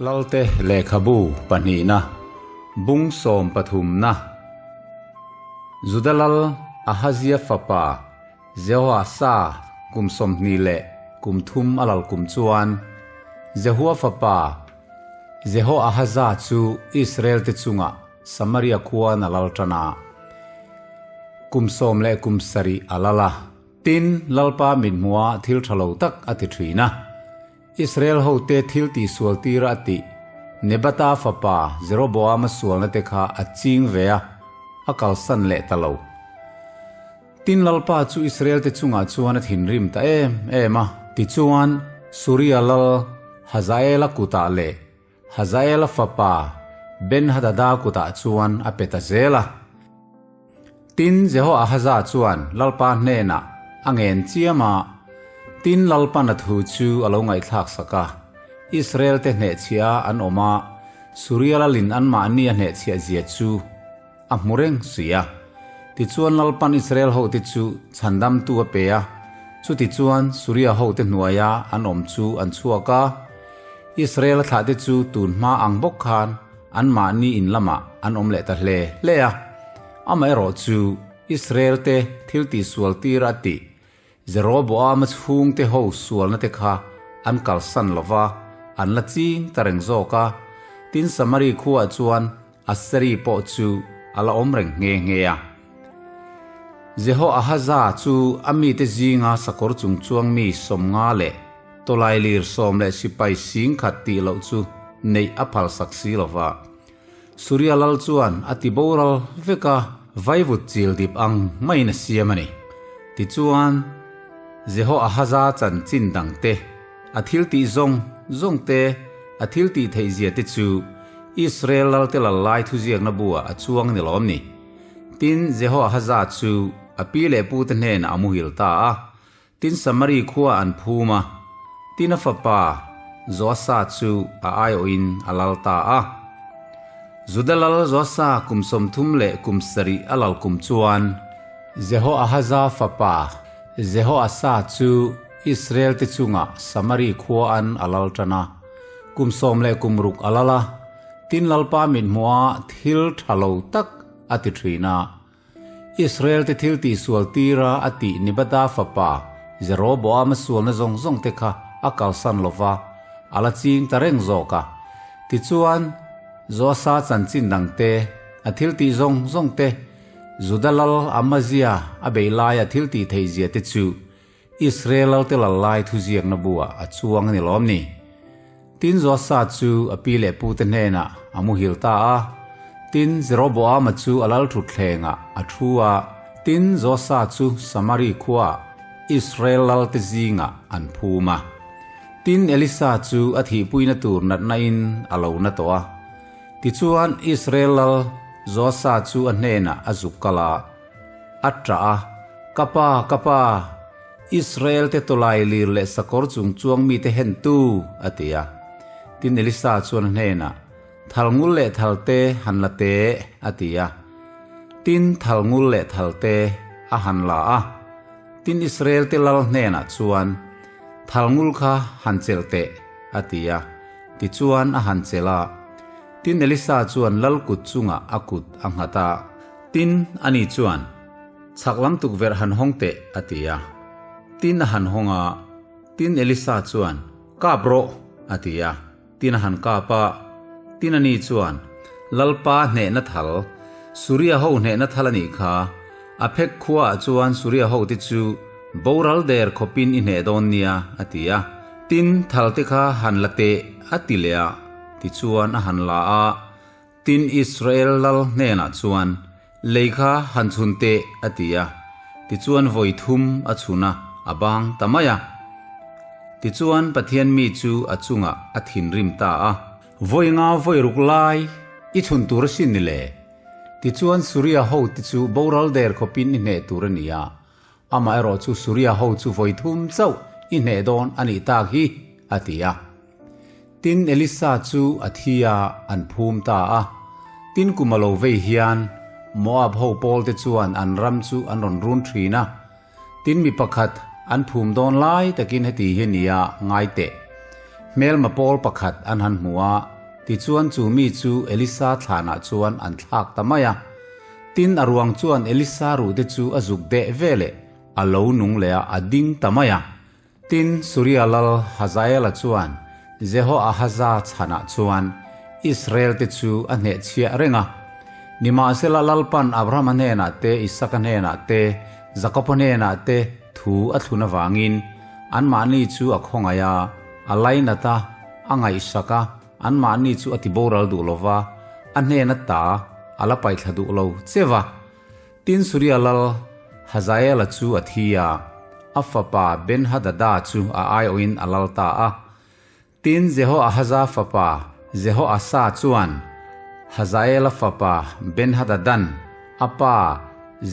Lalte lehkhabu pahnihna, bung sawm pathumna, Juda lal Ahazia fapa Jehoasa kum 20 leh kum thum a lal kum chuan Jehua fapa Jehoahaza chu Israel te chungah Samaria khuan a lal tan a, kum 17 a lal a. Tin, Lalpa mithmuha thil tha lo tak a ti thin a. Israel hote thil tihsual tira a tih Nebata fapa Jeroboama sualna te kha a ching ve a, a kalsan leh ta lo. Tin, Lalpa chu Israel te chungah chuan a thinrim ta em em a. Tichuan, Suria lal Hazaela kutah leh Hazaela fapa Ben-hadada kutah chuan a pe ta zel a. Tin, Jehoahaza chuan Lalpa hnenah a ngen chiam a, tin Lalpan a thu chu a lo ngaihthlak sak a. Israel-te hnehchhiah a an awm a, Suria lalin anmahni a hnehchhiah zia chu a hmu reng si a. Tichuan Lalpan Israel hote chu chhandamtu a pe a, chutichuan Suria hote hnuaia an awm chu an chhuak a. Israel-a thlahte chu tun hma ang bawk khan anmahni in lamah an awm leh ta hle hle a. Amaherawh chu Israel-te thil tihsual tir a tih Jeroboama chhungte ho sualna te kha an kalsan lo va, an la ching ta reng zawk a. Tin, Samari khuaah chuan Aseri pawh chu a la awm reng nghe nghe a. Jehoahaza chu a mite zinga sakawr chungchuang mi 50 leh tawlailir 10 leh sipai 10,000 tih loh chu neih a phalsak si lo va. Suria lal chuan a ti boral vek a, vaivut chil dip ang maiin a siam a ni. Tichuan, Jehoahaza chanchin dangte, a thil tih zawng zawng te, a thil tih theih zia te chu Israel lalte lal lai thuziakna buah a chuang ni lawm ni. Tin, Jehoahaza chu a pi leh pute hnenah a muhil ta a, Tin Samari khua an phum a, tin a fapa Joasa chu a aiawhin a lal ta a. Juda lal Joasa kum 37 a lal kum chuan Jehoahaza fapa Jehoasa chu Israel te chungah Samari khua an a lal tan a, kum 16 a lal a, tin Lalpa mithmuha thil tha lo tak a ti thin a. Israel te thil tihsual tira a tih Nibata fapa Jeroboama sualna zawng zawng te kha a kalsan lo va, a la ching ta reng zawk a. Tichuan, Joasa chanchin dang te, a thil tih zawng zawng te, Juda lal Amazia a beih laia thil tih theih zia te chu Israel lalte lal lai thuziakna buah a chuang a ni lawm ni? Tin Joasa chu a pi leh pute hnenah a muhil ta a. Tin Jeroboama chu a lal thutthlengah a thu a. Tin Joasa chu Samari khuaah Israel lalte zingah an phum a. Tin Elisa chu a thihpuina tur natna in a lo na tawh a. Tichuan Israel lal Joasa chu a hnenah a zuk kal a. A ṭah a, Ka pa, ka pa, Israel te tawlai lir leh sakawr chung chuang mite hen tu, a ti a. Tin Elisa chuan a hnenah, Thal ngul leh thal te han la teh, a ti a. Tin thal ngul leh thal te a han la a. Tin Israel te lal hnenah chuan, Thal ngul kha han chelh teh, a ti a. Tichuan a han chelh a. Tin Elisa chuan lal kut chungah a kut a nghat a. Tin, ani chuan, Chhak lam tukverh han hawng teh, a ti a. Tin a han hawng a. Tin Elisa chuan, Kap rawh, a ti a. Tin a han kap a. Tin ani chuan, Lalpa hnehna thal, Suria ho hnehna thal a nih kha. A phek khuaah chuan Suria hote chu boral der khawpin i hneh dawn nia, a ti a. Tin, thal te kha han la teh, a ti leh a. Tichuan a han la a. Tin, Israel lal hnenah chuan, Lei kha han chhun teh, a ti a. Tichuan vawi thum a chhun a, a bang ta mai a. Tichuan Pathian mi chu a chungah a thinrim ta a. Vawi nga vawi ruk lai i chhun tur asin ni le? Tichuan Suria hote chu boral der khawpin i hneh tur a ni a, Amaherawh chu Suria ho chu vawi thum chauh i hneh dawn a nih tak hi, a ti a. Tin, Elisa chu a thi a, an phum ta a. Tin, kum a lo vei hian Moab ho pawlte chuan an ram chu an rawn run thin a. Tin, mi pakhat an phum dawn lai takin heti hi nia ngai teh. Hmelma pawl pakhat an han hmu a, tichuan chu mi chu Elisa thlanah chuan an thlak ta mai a. Tin, a ruang chuan Elisa ruhte chu a zuk deh veleh a lo nung leh a, a ding ta mai a. Tin, Suria lal Hazaela chuan Jehoahaza chhanah chuan Israel-te chu a hnehchhiah reng a. Nimahsela Lalpan Abrahama hnenah te, Isaka hnenah te, Jakoba hnenah te thu a thlun avangin anmahni chu a khawngaih a, a lainat a, a ngaihsak a, anmahni chu a tiboral duh lo va, a hnen ata a la paihthla duh lo che va. Tin Suria lal Hazaela chu a thi a, a fapa Ben-hadada chu a aiawhin a lal ta a. Tin Jehoahaza fapa Jehoasa chuan Hazaela fapa Ben-hadadan a pa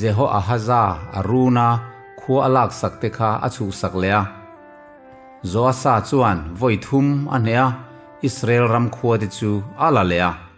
Jehoahaza a runa khua a laksak te kha a chhuhsak leh a. Joasa chuan vawi thum a hneh a, Israel ram khua te chu a la leh a.